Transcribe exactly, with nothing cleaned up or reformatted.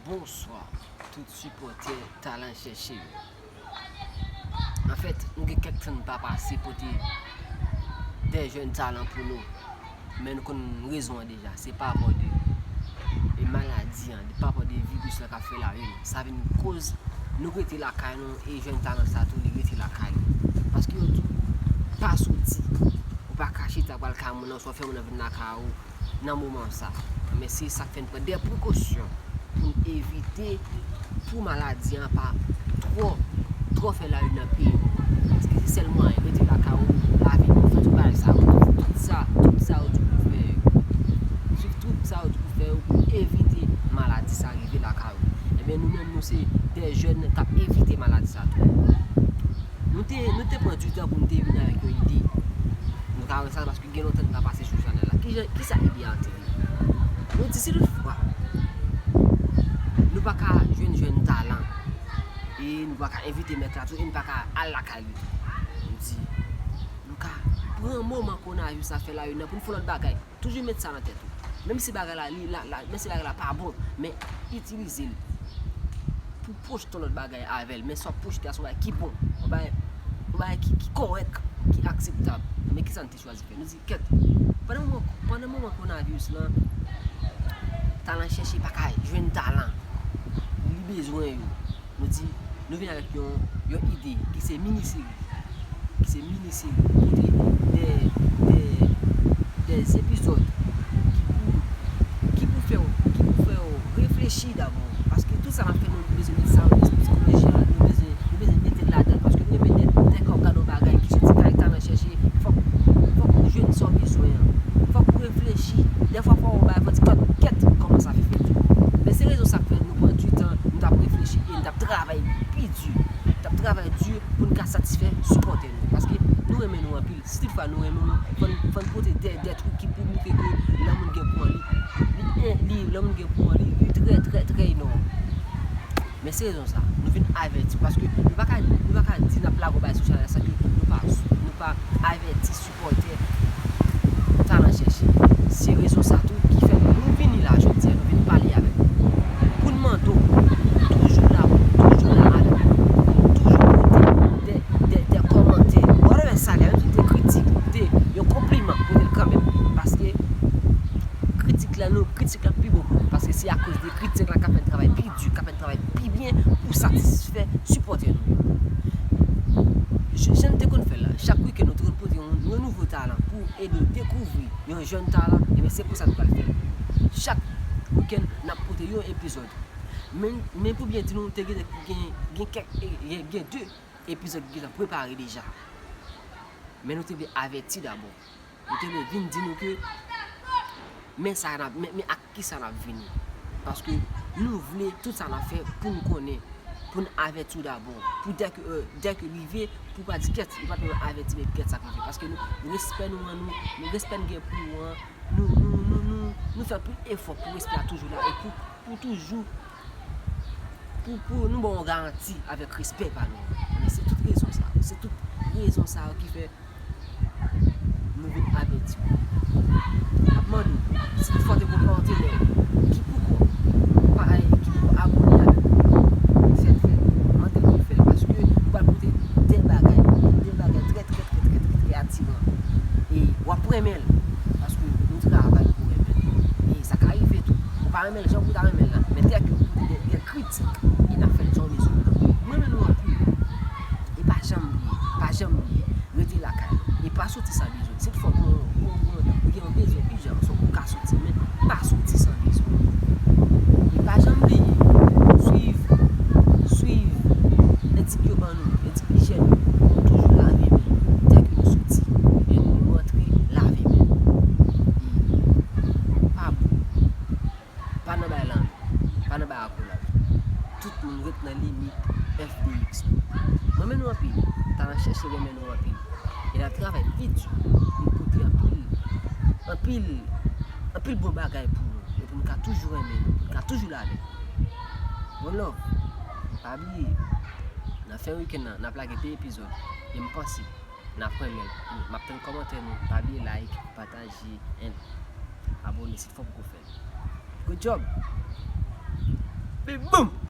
Bonswa, tout sipòtè Talan Chèche yo. Anfèt, nou gen kèk tan n pa pase pote de jèn talan pou nou, men nou konn rezon an deja. Se pa rapò de, e, maladi an, de pa rapò de viris la k ap fè lari nou. Sa vin koz nou rete lakay nou, e jèn talan sa tou, li rete lakay li. Paske yo di w, pa soti, ou pa ka chita pral kay moun nan, oswa fè moun nan vin lakay ou nan moman sa. Men se sa k fè n pran de prekosyon pou n evite pou maladi an pa twò, twò fè lari nan peyi nou. Paske se sèl mwayen, rete lakay ou, lave men w, fè tout bagay sa yo, tout sa, tout sa yo di pou fè yo. Swiv tout sa yo di pou fè yo pou evite maladi sa rive lakay ou. Ebyen, nou menm, nou se de jèn k ap evite maladi sa tou. Nou te, nou te pran du tan pou nou te vin avèk yon ide. Nou ka wè sa paske gen lontan nou pa pase sou chanèl la. Kijan, kisa ide a te ye? Nou di si toutfwa nou pa ka jwenn jèn talan, e nou pa ka envite mèt la tou, e nou pa ka al lakay li tou. Nou di, nou ka pran moman kowonaviris la fè lari nan pou n fè lòt bagay. Toujou met sa nan tèt ou. Menm si bagay la, li, la, la, menm si bagay la pa bon, men itilize l pou pwojte yon lòt bagay avè l. Men sa w pwojte a se yon bagay ki bon, yon bagay, yon bagay ki, ki kòrèk, ki akseptab. Men kisa n te chwazi fè? Nou di, kèt, pandan moman, pandan moman kowonaviris lan, Talan Chèche pa ka jwenn talan li bezwen yo. Nou di, nou vin avèk yon, yon ide ki se mini seri, ki se mini seri, kote de, de, de epizòd ki pou, ki pou fè w, ki pou fè w reflechi dabò. Paske tout sa n ap fè, nou bezwen met sa nan lespri psikoloji an, nou bezwen, nou bezwen mete l ladan l, paske nou renmen de, de kòb gade yon bagay ki soti kay Talan Chèche, fòk, fòk ou jwenn sa w bezwen an. Fòk ou reflechi. Dèfwa fò w bay fò ti kòd kèt kòman sa fè fèt. Men se rezon sa k fè nou pran du tan, nou t ap reflechi e nou t ap travay pi di. Nou t ap travay di pou n ka satisfè sipòtè nou. Paske nou renmen nou anpil. Si toutfwa nou renmen nou, fò n, fò n pote de, de truc ki pou montre ke lanmou n gen pou an li, li, li, lanmou n gen pou an li, li trè, trè, trè enòm. Men se rezon sa, nou vin avèti, paske nou pa ka, nou pa ka di n ap lage yon bagay sou chanèl la san ke nou pa, nou pa avèti sipòtè Talan Chèche. Se rezon sa tou ki fè nou vini la jodi a, nou vin pale avèk nou. Pou n mande w, toujou la, toujou la avèk nou, toujou pote de, de, de kòmantè, whatever sa, menm si te kritik, te yon konpliman, pote l kanmenm. Paske kritik la, nou, kritik la pi bon pou nou, paske se akoz de kritik la k ap fè n travay pi di, k ap fè n travay pi byen pou satisfè sipòtè nou yo. Jan, jan n te konn fè l la, chak wikenn nou te konn pote yon, yon nouvo talan pou ede w dekouvri yon jèn talan, ebyen se konsa nou pral fè l. Chak wikenn n ap pote yon epizòd. Men, men pou byen di nou, te gen, gen, gen kèk, gen, gen de epizòd ki gentan prepare deja. Men nou te vle avèti dabò. Nou te vle vin di nou ke men sa n ap, men, men ak kisa n ap vini. Paske nou vle tout sa n ap fè pou nou konnen, pou n avèti w dabò. Pou dèke, euh, dèke rive, pou pa di kèt, nou pa t menm avèti, men kèt sa k rive. Paske nou, respè nou an, nou, nou respè n gen pou ou an, nou, nou, nou, nou, nou fè anpil efò pou respè a toujou la e pou, pou toujou pou, pou nou ba w yon garanti avèk respè pa nou. Men se tout rezon sa yo. Se tout rezon sa yo ki fè nou vin avèti w. N ap mande w, si toutfwa w te gon patnè ki poko pa, ki poko abòne avèk nou, fè l, fè l. Mande l pou l fè l, paske nou pral pote de bagay, de bagay trè, trè, trè, trè, trè, trè atiran. E w ap renmen l, paske nou travay pou renmen l. E sa ka rive tou. Ou pa renmen l jan pou w ta renmen l la, men dèke ou pote de, de kritik, e n ap fè l jan w bezwen l. Mwen renmen nou anpil. E pa janm bliye, pa janm bliye, rete lakay ou. E pa soti san bezwen. Si toutfwa ou, ou, ou, ou gen yon bezwen ijan, ou ka soti, men pa soti san bezwen. E pa janm bliye, swiv, swiv endik yo ban nou, endik ijèn yo, toujou lave men. Dèke nou soti, e nou rantre, lave men. E pa bou. Pa nan bay lanmè, pa nan bay akolad. Tout moun ret nan limit F D X nou. Mwen renmen nou anpil, Talan Chèche renmen nou anpil. E n ap travay pi di pou n pote anpil, anpil, anpil bon bagay pou nou. E pou n ka toujou renmen nou, pou n ka toujou la avèk nou. One love. Pa bliye, nan fen wikenn nan, n ap lage de epizòd. E m panse n ap renmen l. M ap tann kòmantè nou. Pa bliye like, pataje, and abòne si toutfwa w poko fè l. Good job! Epi boum!